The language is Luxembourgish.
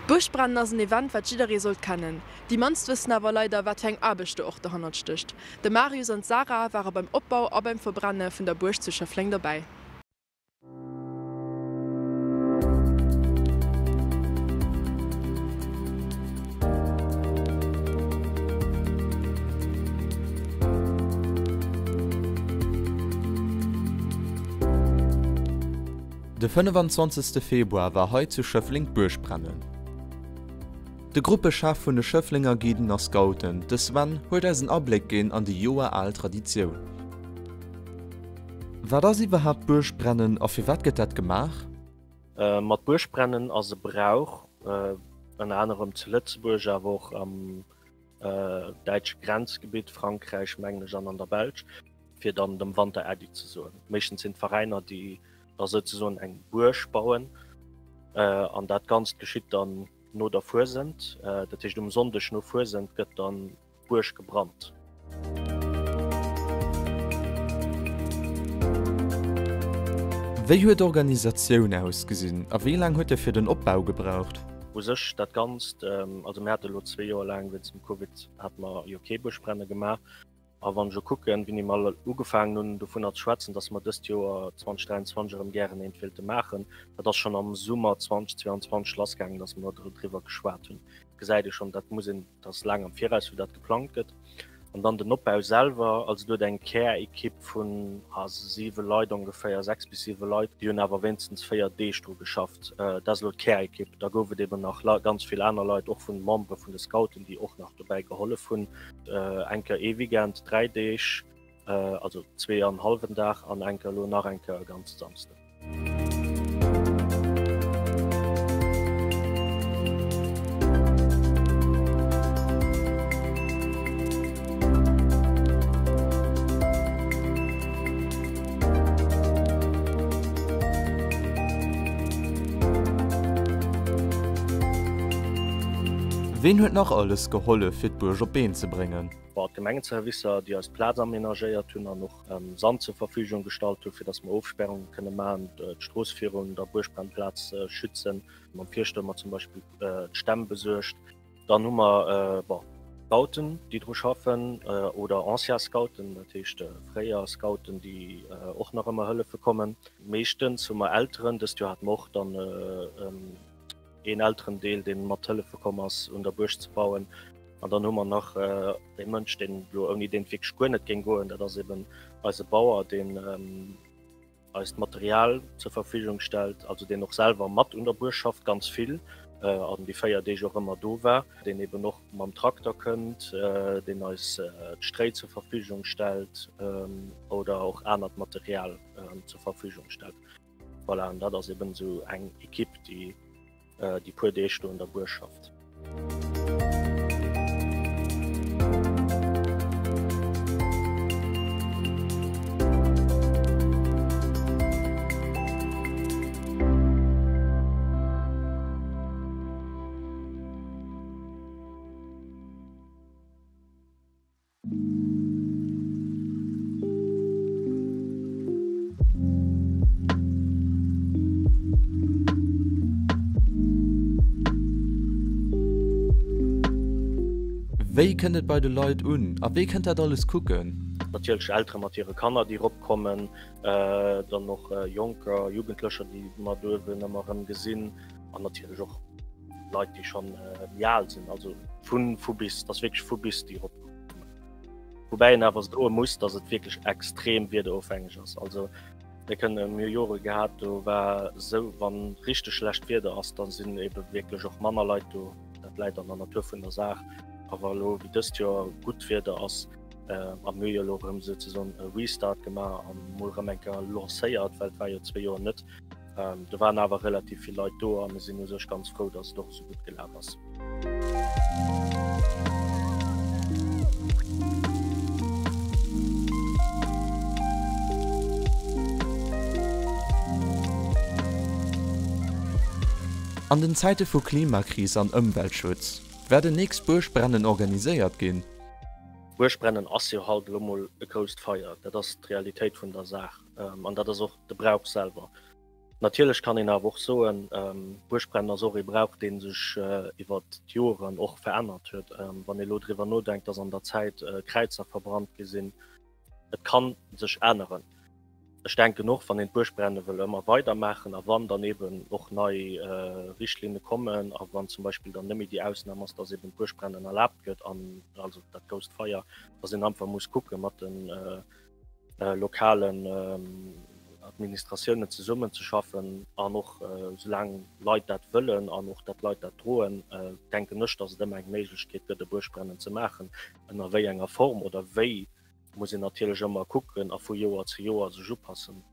D'Buergbrennen ass en Event, wat jidderee sollt kennen. Déi mannst wëssen awer leider, wat fir eng Aarbecht do och derhannert stécht. De Marius an d'Sarah ware beim Opbau a beim Verbrenne vun der Buerg zu Schëffleng dobäi. De 25. Februar war hei zu Schëffleng d'Buergbrennen. De Gruppechef vun de Schëfflenger Guiden a Scouten, de Sven, huet eis en Abléck ginn an déi Joer al Traditioun. Wat ass iwwerhaapt d'Buergbrennen a firwat gëtt dat gemaach? Ma d'Buergbrennen ass e Brauch, ënner anerem zu Lëtzebuerg, awer och am däitsche Grenzgebitt, Frankräich mengen ech an an der Belsch, fir dann dem Wanter Äddi ze soen. Meeschtens sinn d'Veräiner, déi da souzesoen eng Buerg bauen an dat Ganzt geschitt dann no der Fuesent, dat heescht um Sonndeg no Fuesent gëtt dann d'Buerg gebrannt. Wéi huet d'Organisatioun ausgesinn a wéi laang huet Dir fir den Opbau gebraucht? U sech dat Ganzt, also mir hate lo zwee Joer laang wéinst dem Covid hate mer jo kee Buergbrenne gemaach. A wann ech elo kucken, wéini mer ugefaangen hunn dovunner ze schwätzen, datt mer dëst Joer 2023 erëm gären eent wéilte maachen, dat ass schonn am Summer 2022 lassgaangen, datt mer doriwwer geschwat hunn. Gesäit ee schonn, dat muss een, dat ass laang am Viraus, wou dat geplangt gëtt. An dann den Opbau selwer, also do huet eng Kärequipe vun siwe Leit ongeféier, 6 bis 7 Leit, déi hunn awer wéinstens 4 Deeg dru geschafft. Dat ass elo d'Kärequipe. Da gouf et eben nach ganz vill aner Leit, och vun Membere vun de Scouten, déi och nach dobäi gehollef hunn. Eng Kéier ee Weekend, 3 Deeg, also zwee an hallwen Dag an eng Kéier elo nach eng Kéier e ganze Samsden. Ween huet nach alles gehollef fir d'Buerg op d'Been ze bréngen? Bon, d'Gemengenservicer, déi eis d'Plaz aménagéiert hunn an och Sand zur Verfügung gestallt hu fir datt mer Ofsperrunge kënne maachen, d'Strooss virun der Buergbrennplaz schützen. Mam Fierschter hu mer zum Beispill d'Stämm besuergt. Dann hu mer, bon, Scouten, déi dru schaffen, oder anciens Scouten, dat heescht fréier Scouten, déi och nach ëmmer hëllefe kommen. Meeschtens hu mer Elteren, dëst Joer hate mer och dann een Elterendeel, dee mat hëllefe komm ass, un der Buerg ze bauen. An dann hu mer nach ee Mënsch, deen elo ouni deen et wierklech guer net géing goen, dat ass eben eise Bauer, deen eis d'Material zur Verfügung stellt, also deen och selwer mat un der Buerg schafft, ganz vill, an déi 4 Deeg och ëmmer do war, deen eben och mam Trakter kënnt, deen eis d'Stréi zur Verfügung stellt oder och anert Material zur Verfügung stellt. Voilà, an dat ass eben esou eng Equipe, déi déi puer Deeg do un der Buerg schafft. Wéi kënnt et bei de Leit un a wee kënnt dat alles kucken? Natierlech Eltere mat hire Kanner, déi eropkommen, dann och Jonker, Jugendlecher, déi mer do uewen ëmmer erëm gesinn an natierlech och Leit, déi schonn méi al sinn. Also vu vu bis, et ass wierklech vu bis, déi eropkommen. Woubäi een awer soe muss, datt et wierklech extrem wiederofhängeg ass. Also mir kënne mir hu Jore gehat, do war esou, wann richteg schlecht Wieder ass, da sinn ebe wierklech och manner Leit do. Dat läit an der Natur vun der Saach. A wa elo wéi dëst Joer gutt Wieder ass, a mir hu jo elo erëm souzesoen e Restart gemaach an emol erëm eng Kéier lancéiert, well et war jo zwee Joer net, Do waren awer relativ vill Leit do a mir sinn u sech ganz frou, dass et och esou gutt gelaf ass. An den Zäite vu Klimakris an Ëmweltschutz, wäert en nächst Buergbrennen organiséiert ginn? Buergbrennen ass jo halt elo mol e grousst Feier, dat ass d'Realitéit vun der Saach an dat ass och de Brauch selwer. Natierlech kann een awer och soen, Buergbrennen ass och ee Brauch, dee sech iwwert d'Joren och verännert huet. Wann ee elo driwwer nodenkt, dass an der Zäit Kräizer verbrannt gi sinn, et ka sech änneren. Ech denken och, wann een d'Buergbrenne wëll ëmmer weider maachen a wann dann eeben och nei Richtlinne kommen a wann zum Beispill dann net méi déi Ausnam ass, dass eeben d'Buergbrennen erlaabt gëtt an also dat grousst Feier, dass een einfach muss kucke mat de lokalen Administratiounen zesummenzeschaffen an och soulaang Leit dat wëllen an och dat Leit dat droen, denken ech, dass et ëmmer eng Méiglechkeet gëtt e Buergbrennen ze maachen. Ënner wéi enger Form oder wéi muss een natierlech ëmmer kucken a vu Joer zu Joer sech upassen.